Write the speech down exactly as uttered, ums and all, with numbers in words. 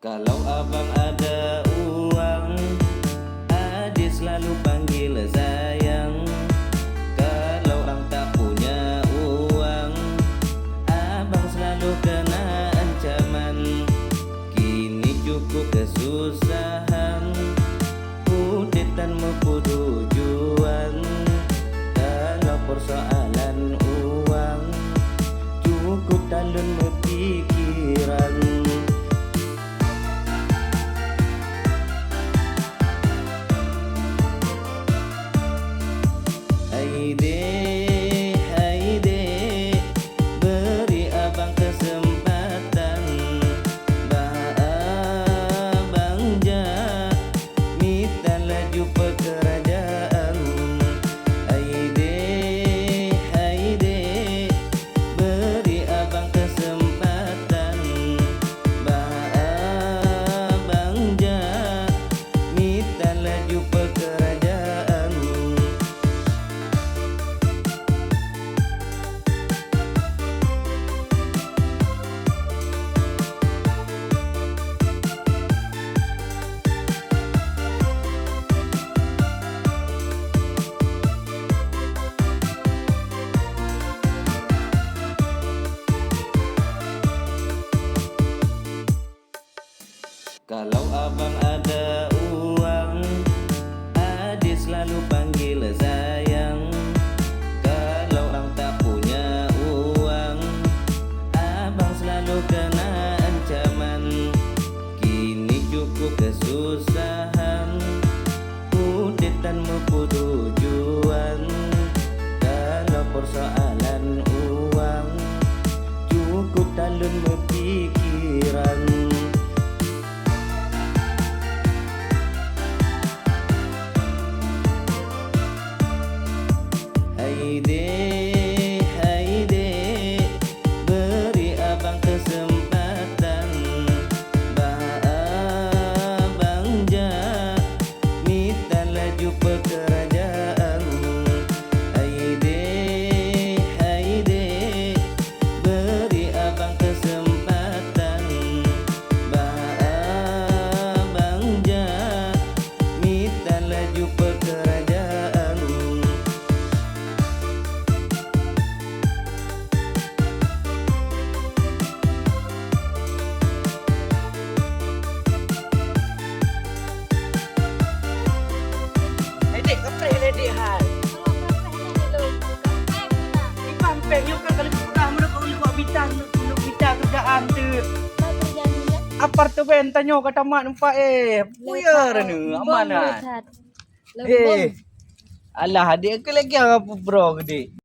Kalau abang ada uang, adik selalu panggil sayang. Kalau abang tak punya uang, abang selalu kena ancaman. Kini cukup kesusahan, udép tan meupeu tujuan. Kalau persoalan uang, cukup talon meupikiran. Hai dek, hai dek, beri abang kesempatan. Bah abang jak mita laju pekerjaan. Hai dek, hai dek, beri abang kesempatan. Bah abang jak mita laju pekerjaan. Kalau abang ada uang, adik selalu panggil sayang. Kalau abang tak punya uang, abang selalu kena ancaman. Kini cukup kesusahan, udép tan meupeu tujuan. Kalau persoalan uang, cukup talon meupikiran. Hai dek, hai dek, beri abang kesempatan. Bah abang jak mita laju pekerjaan. Hai dek, hai dek, beri abang kesempatan. Bah abang jak mita laju pekerjaan. Eh, dek, kapreh lé, dek, hai. Iban péng nyoe kan kali peugah meunurot kau, kau mita, kau mita kerjaan tu. Apartemen tanyoe ka tamat empat, eh. Puya rana, amanah. Eh. Alah, adik ke lagi apa bro gede?